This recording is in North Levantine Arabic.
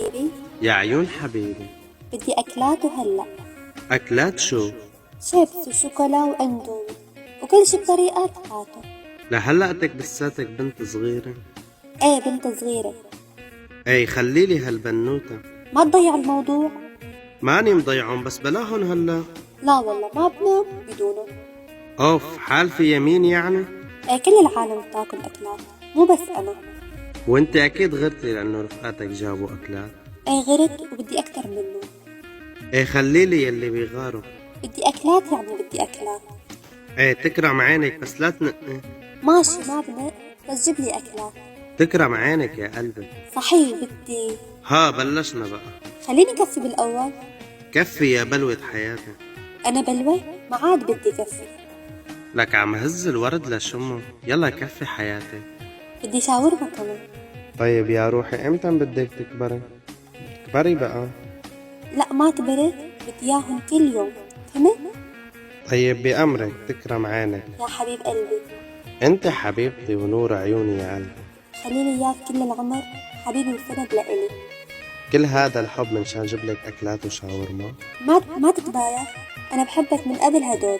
حبيبي. يا عيون حبيبي. بدي أكلات وهلأ. أكلات شو؟ شيبس وشوكولا وأندومي وكل شي بطريقة هاته. لهلقتك لساتك بنت صغيرة؟ ايه بنت صغيرة. ايه خليلي هالبنوتة. ما تضيع الموضوع. ماني مضيعهم بس بلاهن هلا. لا والله ما بنام بدونه. اوف حالفي يمين يعني؟ ايه كل العالم بتاكل أكلات مو بس أنا. وانت اكيد غرتي لانه رفقاتك جابوا اكلات. ايه غرت وبدي أكتر منه. ايه خليلي يلي بيغاروا. بدي أكلات يعني بدي أكلات. ايه تكرم عينك بس لا تنقي. ماشي ما بنق بس جيب لي أكلات. تكرم عينك يا قلبي. صحيح بدي. ها بلشنا بقى. خليني كفي بالأول. كفي يا بلوة حياتي. أنا بلوة ما عاد بدي كفي. لك عم هز الورد لشمه، يلا كفي حياتي. بدي شاورما كمان. طيب يا روحي امتى بدك تكبري؟ كبري بقى. لا ما كبرت، بدي اياهم كل يوم، فهمت؟ طيب بأمرك تكرم عينك. يا حبيب قلبي. انت حبيبتي ونور عيوني يا قلبي. خليني اياك كل العمر حبيبي وسند لإلي. كل هذا الحب من شان جبلك اكلات وشاورما؟ ما تتضايق، انا بحبك من قبل هدول.